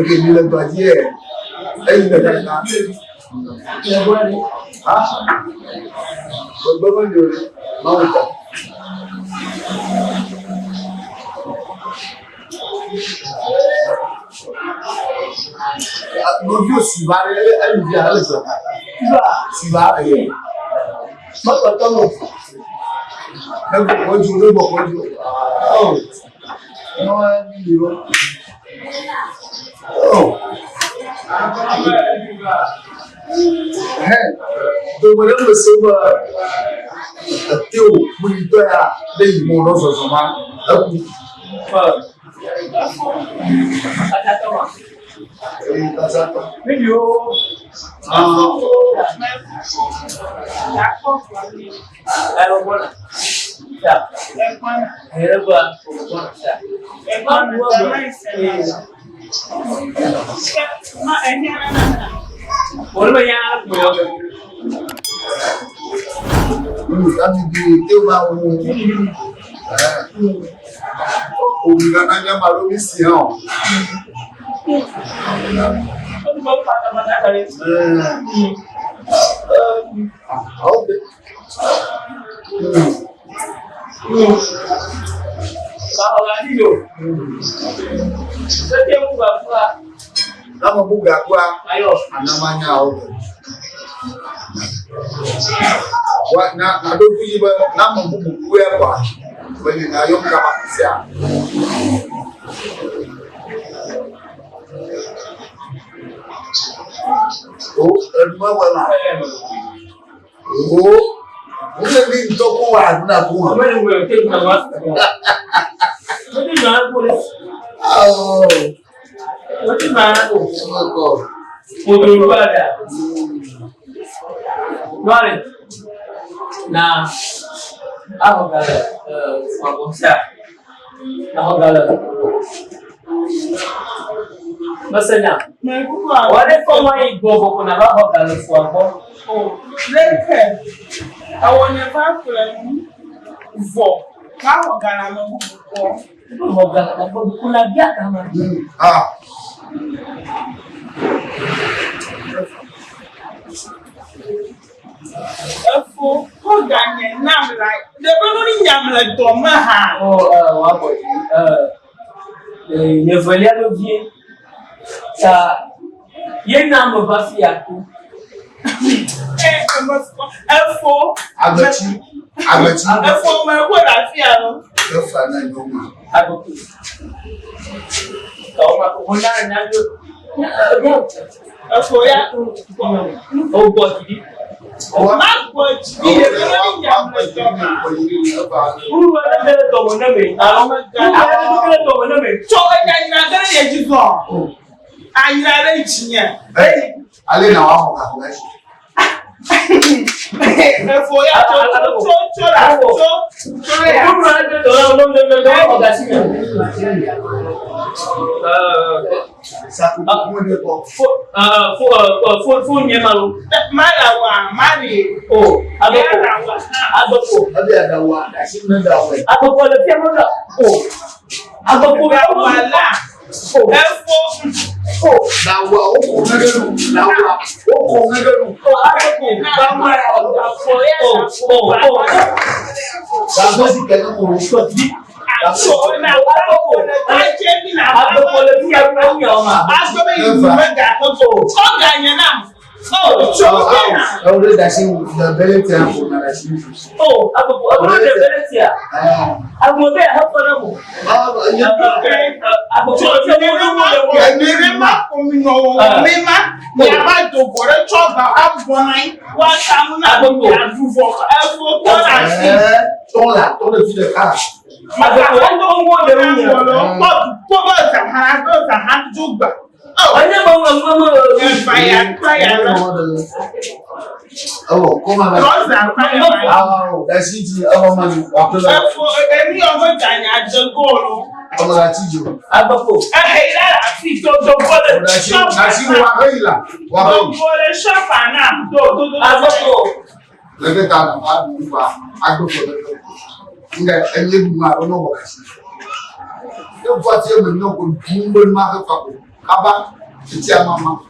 Eke mi le dɔ dzi yɛ eyi le kaka. Ha? Gbegbe me nyo ɖe mawu tɔ. Nɔviwo si va ɖe eyi via ele dɔ ka. Si va eye. Mekpɔtɔ mo. Ne gbɔgbɔ dzo ne gbɔgbɔ dzo. Oh. Dome ɖe me se be eteo kplitɔ ya ɖe yi mɔ nɔ zɔzɔ ma eku. Eyi kasa. Ah. Ami bi teo ma wo. Omi nana nya ma lo mi si hã. Okay. Nama buga kwa anamanya o. Wa na na do kuyi ba na mo bubu kuya kwa. Bani na yom kama sia. O ẹnumẹ wẹla. O wúlò ní ntọ́kọ wà àdúrà kó wọn. Oh, oh God. Na ahụgara ahụgara Masanya, wale kɔma yi gbɔ bɔkɔ na ba ahụgara fún agbɔ. Leke, ewɔ nye va ƒle nu vɔ, va xɔ ga le ame bubu gbɔ. Ahụgara agbɔ kuna bia kama. Ah. Efo, xɔ ga nye nam la, ɖe be nu ni nyam le dɔ me hã. Oh, wa bɔ yevelia ɖo vie ta ye na me va fi ya ku. E, eme efo, Agbetsi. Agbetsi. efo me xɔe le afi ya lo. Efa na nyɔnua. Agbeko. Kawo ma ko na nya yo. Efo ya, O gbɔ didi. ma gbɔ dzi ɖi ɖe be nu ni nyam le dɔ me. Uru wɛrɛ bɛ dɔmɔ ne me. Alo me ga. Uru wɛrɛ bɛ dɔmɔ ne me. Tso enya nyina ge ɖe dzi vɔ. Anyra ɖe dzinye. Ale na wa xɔ gaxɔ la si. Efo ya tso tso tso tso la tso tso le ya. Uru wɛrɛ bɛ dɔmɔ ne me ne me gasi me. Sakuku ne kɔ. Fo fo fo fo nye ma lo. Ma la wa ma li. O Ya agbeko la wa. agbeko Ebi adawa dasi ne dawa. agbeko le fia mo la. O agbeko La wa la. O Efo. o Dawa o ko ŋege nu. Dawa o ko ŋege nu. o agbeko. Bama ya efo ya. O o o. Dagbɔ si kɛ ne mo. Tso na agbeko. Adze mi na Agbeko le fia mo nye o ma. Agbebe yi me ga ko. Tso ga nye nam. O tso ke na. Ɛwɔ de dasi na bɛlɛ tɛ ko na dasi. O agbeko agbeko de bɛlɛ tia. Agbeko bɛ hɛfɔ na mo. Agbeko le fia mo ne mo le mo. Emere ma komi nɔ wɔ mi ma yaba dogo ɖe tsɔ ba abɔ na yi wa tamu na Agbeko. aduvɔ efo tɔ la si. Ɛɛ tɔn la tɔn le fi ɖeka. Agbeko le mo mo le mo. Kpɔ kpɔ be zaha be zaha dzo gba. Ɔnye mo mo mo mo. Efa ya kpa ya la. Ɛwɔ kɔma la. Trɔza kpa ya la. Awɔ dasi ti ɛwɔ ma ni wa pe la. Efo emi yɔ be ganya dze golo. Ɔmɔ la ti jo. Agbeko. Ehe yi la le afi do dogo le Dasi shɔpa dasi wa he yi la. Wa he yi. dogo le shɔpa na do do do. Agbeko. Leke ta na ba du wa agbeko leke. Nga enye du ma ɔnɔ wɔ dasi. Ne bɔ ti eme ne ko du be ma he fa ko. Kaba, titi amama.